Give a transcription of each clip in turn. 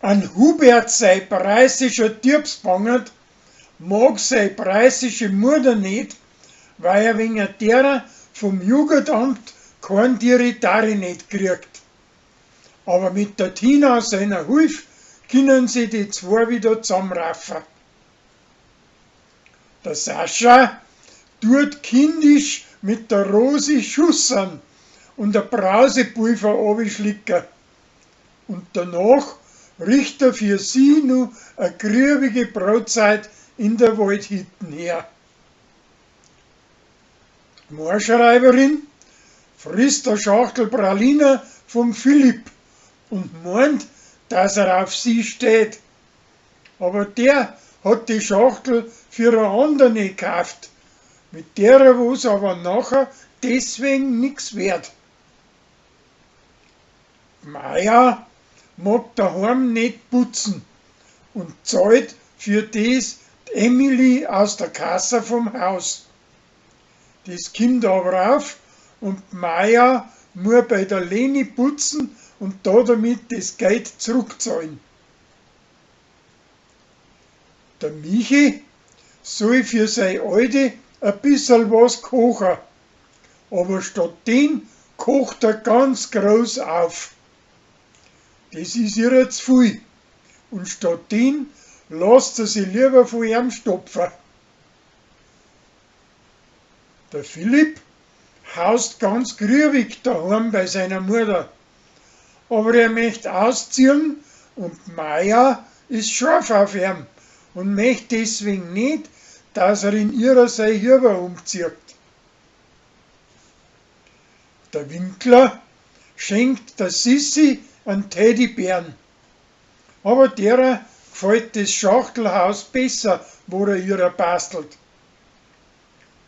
An Hubert sei preußischer Diebsbangert mag sei preußische Mutter net, weil er wegen derer vom Jugendamt kein Diritari net kriegt. Aber mit der Tina seiner Hilf können sie die zwei wieder zusammenraffen. Der Sascha tut kindisch mit der Rosi schussern und a Brausepulver abischlicken. Und danach richt er für sie nu a grübige Brotzeit in der Waldhütten her. Die Moorschreiberin frisst a Schachtel Praliner vom Philipp und meint, dass er auf sie steht. Aber der hat die Schachtel für a andere gekauft, mit derer wo's aber nachher deswegen nix wird. Maja mag daheim net putzen und zahlt für des die Emily aus der Kasse vom Haus. Das kimmt aber auf und Maja muss bei der Leni putzen und da damit das Geld zurückzahlen. Der Michi soll für sei Alte ein bisserl was kochen, aber statt den kocht er ganz groß auf. Das ist ihr zu viel und statt den lasst er sich lieber von ihm stopfen. Der Philipp haust ganz grübig daheim bei seiner Mutter, aber er möcht ausziehen und Maja ist scharf auf ihn und möcht deswegen nicht, dass er in ihrer sei Hüber umzieht. Der Winkler schenkt der Sissi einen Teddybären, aber derer gefällt das Schachtelhaus besser, wo er ihrer bastelt.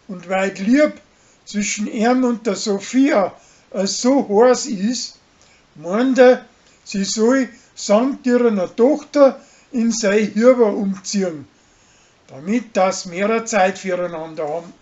Und weil die Lieb zwischen ihm und der Sophia so heiß ist, meint er, sie soll samt ihrer Tochter in sei Hüber umziehen, damit das mehrer Zeit füreinander haben.